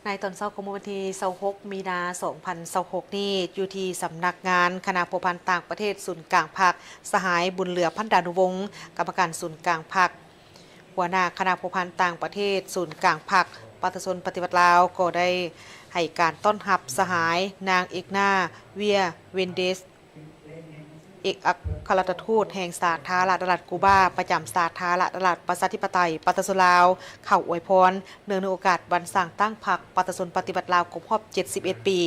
ໃນຕອນເຊົ້າຂອງມື້ວັນທີຊາວຫົກ ມີນາ ສອງພັນຊາວຫົກນີ້ ຢູ່ທີ່ສຳນັກງານຄະນະພົວພັນຕ່າງປະເທດສູນກາງພັກ, ສະຫາຍ ບຸນເຫຼືອ ພັນດານຸວົງ ກຳມະການສູນກາງພັກ, ຫົວໜ້າຄະນະພົວພັນຕ່າງປະເທດສູນກາງພັກປະຊາຊົນປະຕິວັດລາວ ກໍໄດ້ໃຫ້ການຕ້ອນຮັບສະຫາຍ ນາງ ເອກນາ ເວຍເວັນເດສ ເອກອັກຄະລັດຖະທູດແຫ່ງສາທາລະນະລັດກູບາ ປະຈຳສາທາລະນະລັດປະຊາທິປະໄຕປະຊາຊົນລາວ ເຂົ້າອວຍພອນ ເນື່ອງໃນໂອກາດວັນສ້າງຕັ້ງພັກປະຊາຊົນປະຕິວັດລາວຄົບຮອບເຈັດສິບເອັດປີ.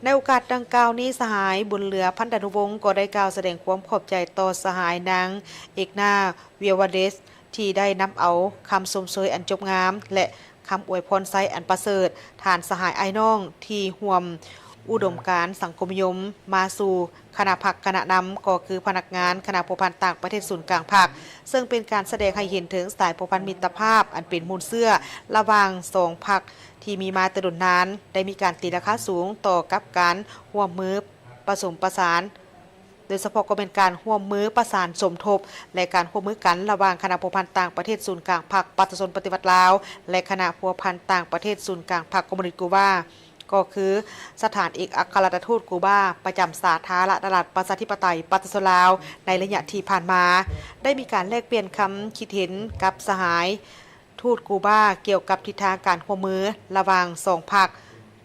ໃນໂອກາດດັ່ງກ່າວນີ້, ສະຫາຍ ບຸນເຫຼືອ ພັນດານຸວົງ ກໍໄດ້ກ່າວສະແດງຄວາມຂອບໃຈຕໍ່ສະຫາຍ ນາງ ເອກນາ ເວຍເວັນເດສ ທີ່ໄດ້ນຳເອົາຄຳຊົມເຊີຍອັນຈົບງາມ ແລະ ຄຳອວຍພອນໄຊອັນປະເສີດ, ທ່ານສະຫາຍອ້າຍນ້ອງທີ່ຮ່ວມອຸດົມການສັງຄົມນິຍົມມາສູ່ຄະນະພັກຄະນະນຳ ກໍຄືພະນັກງານຄະນະພົວພັນຕ່າງປະເທດສູນກາງພັກ, ເຊິ່ງເປັນການສະແດງໃຫ້ເຫັນເຖິງສາຍພົວພັນມິດຕະພາບອັນເປັນມູນເຊື້ອລະຫວ່າງສອງພັກທີ່ມີມາແຕ່ດົນນານ, ໄດ້ມີການຕີລາຄາສູງຕໍ່ກັບການຮ່ວມມືປະສົມປະສານ ໂດຍສະເພາະກໍແມ່ນການຮ່ວມມືປະສານສົມທົບ ແລະ ການຮ່ວມມືກັນລະຫວ່າງຄະນະພົວພັນຕ່າງປະເທດສູນກາງພັກປະຊາຊົນປະຕິວັດລາວ ແລະ ຄະນະພົວພັນຕ່າງປະເທດສູນກາງພັກຄອມມູນິດກູບາ ກໍຄືສະຖານເອກອັກຄະລັດຖະທູດກູບາປະຈຳສາທາລະນະລັດປະຊາທິປະໄຕປະຊາຊົນລາວ ໃນໄລຍະທີ່ຜ່ານມາ, ໄດ້ມີການແລກປ່ຽນຄຳຄິດເຫັນກັບສະຫາຍ ທູດກູບາກ່ຽວກັບທິດທາງການຮ່ວມມືລະຫວ່າງສອງພັກ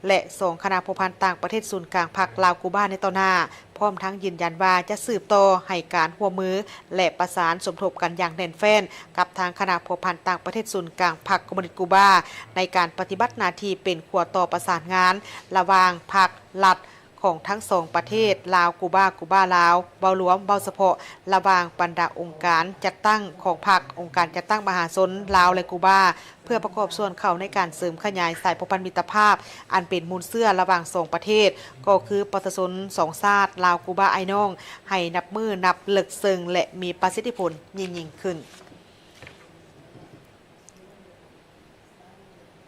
ແລະ ສອງຄະນະພົວພັນຕ່າງປະເທດສູນກາງພັກລາວ-ກູບາໃນຕໍ່ໜ້າ, ພ້ອມທັງຢືນຢັນວ່າຈະສືບຕໍ່ໃຫ້ການຮ່ວມມື ແລະ ປະສານສົມທົບກັນຢ່າງແໜ້ນແຟ້ນກັບທາງຄະນະພົວພັນຕ່າງປະເທດສູນກາງພັກຄອມມູນິດກູບາ ໃນການປະຕິບັດໜ້າທີ່ເປັນຂົວຕໍ່ປະສານງານລະຫວ່າງພັກລັດ ຂອງທັງສອງປະເທດ ລາວ-ກູບາ, ກູບາ-ລາວ, ເວົ້າລວມ, ເວົ້າສະເພາະ ລະຫວ່າງບັນດາອົງການຈັດຕັ້ງຂອງພັກ, ອົງການຈັດຕັ້ງມະຫາຊົນລາວ ແລະ ກູບາ ເພື່ອປະກອບສ່ວນເຂົ້າໃນການເສີມຂະຫຍາຍສາຍພົວພັນມິດຕະພາບ ອັນເປັນມູນເຊື້ອລະຫວ່າງສອງປະເທດ, ກໍຄືປະຊາຊົນສອງຊາດ ລາວ-ກູບາອ້າຍນ້ອງ ໃຫ້ນັບມື້ນັບເລິກເຊິ່ງ ແລະ ມີປະສິດທິຜົນຍິ່ງໆຂຶ້ນ.